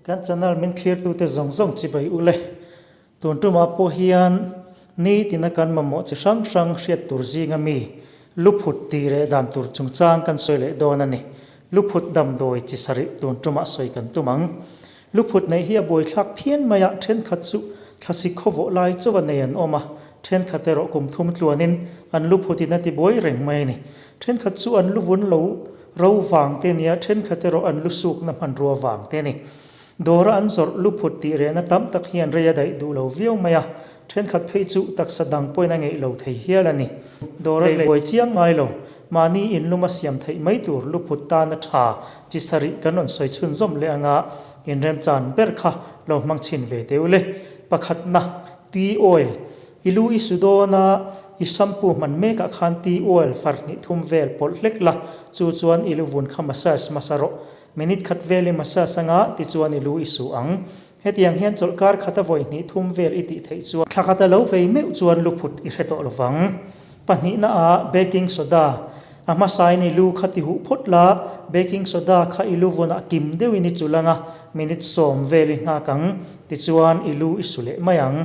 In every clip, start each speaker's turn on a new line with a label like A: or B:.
A: Kan channel min thlirtute zawng zawng chibai u le. Tun tumah pawh hian nitina kan mamawh chi hrang hrang hriat tur zinga mi luphut tih reh dan tur chungchang kan sawi leh dawn a ni. Luphut damdawi chi sarih tun tumah sawi kan tum ang. Luphut neih hi a buaithlak phian mai a, thenkhat chu thlasik khawvawh lai chauha nei an awm a, thenkhat erawh kum thum tluanin an luphutin a ti buai reng mai a ni. Thenkhat chu an luvun lo Ro vang te nia thenkhat erawh an lu sukna hmanrua vang te ni. Dawra an zawrh luphut tih rehna tam tak hian rei a daih duh lo viau mai a, thenkhat phei chu taksa dang pawhin a ngeih lo thei hial a ni. Dawra lei buai chiang ngai lo, mahni inluma siam theih mai tur luphut tana tha chi sarih kan rawn sawi chhunzawm leh anga inremchan ber kha lo hmang chhin ve teh u le. Pakhatna, Tea oil. I lu i su dawn a, i shampoo hman mekah khan tea oil far hnih thum vel pawlh hlek la, chu chuan i lu vun kha massage hmasa rawh. Minute khat vel i massage anga tichuan i lu i su ang. Hetiang hian chawlhkar khata vawi hnih thum vel i tih theih chuan thla khat a lo vei meuh chuan lu phut i hre tawh lovang. Pahnihna ah baking soda a hmasain i lu kha ti huh phawt la, baking soda kha i lu vunah kim deuhin i chul anga minute 10 vel i nghak ang, tichuan i lu i su leh mai ang.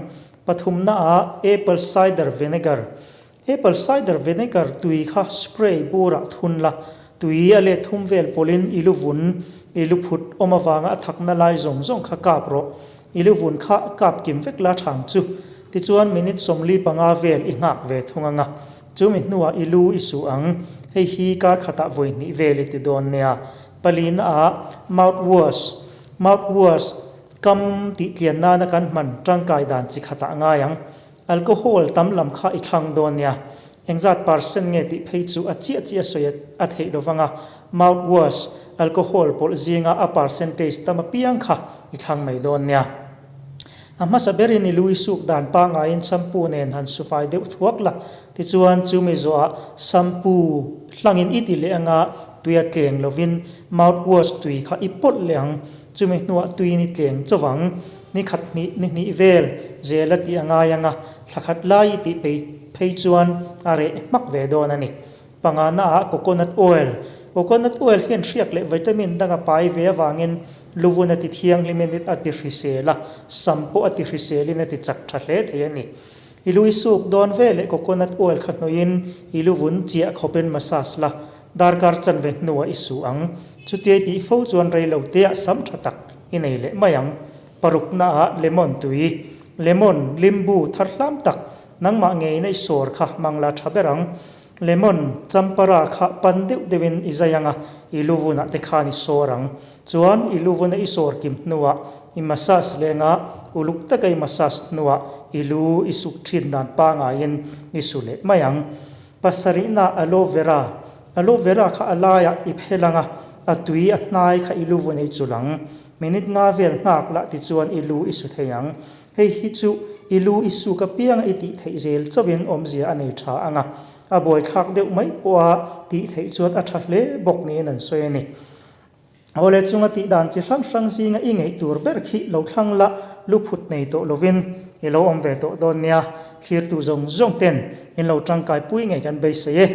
A: Pathumna ah apple cider vinegar, Apple cider vinegar tui kha spray burah thun la, tui a let thum vel pawlhin i lu vun, i lu phut awm avanga a thakna lai zawng zawng kha kap rawh. I lu vun kha kap kim vek la thang chu. Tichuan minute 45 vel i nghak ve thung anga, chumi hnuah i lu i suh ang. Hei hi kar khatah vawi hnih vel i ti dawn nia. Palina ah mouthwash, Mouthwash Kam tih tlian nana kan hman tangkai dan chi khatah ngai ang. Alcohol tam lam kha i thlang dawn nia. Engzat percent nge tih phei chu a chiah chiah sawi a theih lo vang a, mouthwash alcohol pawlh zinga a percentage tam apiang kha i thlang mai dawn nia. A hmasa berin i lui suk dan pangaiin shampoo nen han sufai deuh thuak la, tichuan chumi zawhah shampoo hlangin i ti leh anga tuia tleng lovin mouthwash tui kha i pawlh leh ang. Chumi hnuah tuin i tleng chawvang, ni khat hnih ni hnih vel zel a tih a ngai ang a, thla khat lai i tih phei phei chuan a reh hmak ve dawn a ni. Pangana ah coconut oil, Coconut oil hian hriak leh vitamin dang a pai ve avangin luvun a ti thianghlimin a ti hrisel a, sam pawh a ti hriselin a ti chak tha hle thei a ni. I lu i suk dawn ve leh coconut oil kha hnuiin i luvun chiah khawpin massage la, Darkar chanve hnuah i su ang. Chutia i tih fo chuan rei lo teah sam tha tak i nei leh mai ang. Paruknaah lemon tui, lemon, limbu thar hlam tak nangmah ngeina i sawr kha mangla tha ber ang. Lemon champara kha pan deuh deuhin i zai ang a, i luvunah te khan i sawr ang. Chuan i luvuna i sawr kim hnuah i massage lenga uluk taka i massage hnuah i lu i suk thin dan pangaiin i su leh mai ang. Pasarihna Aloe vera, Aloe vera kha a laiah i phel ang a, a tui a hnai kha i lu vun ei chul ang. Minute nga vel nghak lah tichuan i lu i su thei ang. Hei hi chu i lu i suk apianga i tih theih zel chauhin awmzia a nei tha ang a, a buaithlak deuh mai pawha tih theih chuan a tha hle bawk niin an sawi a ni. Awle chunga tih dan chi hrang hrang zinga i ngeih tur ber khi lo thlang la, lu phut nei tawh lovin i lo awm ve tawh dawn nia. Thlirtu zawng zawng ten in lo tangkai pui ngei kan beisei e.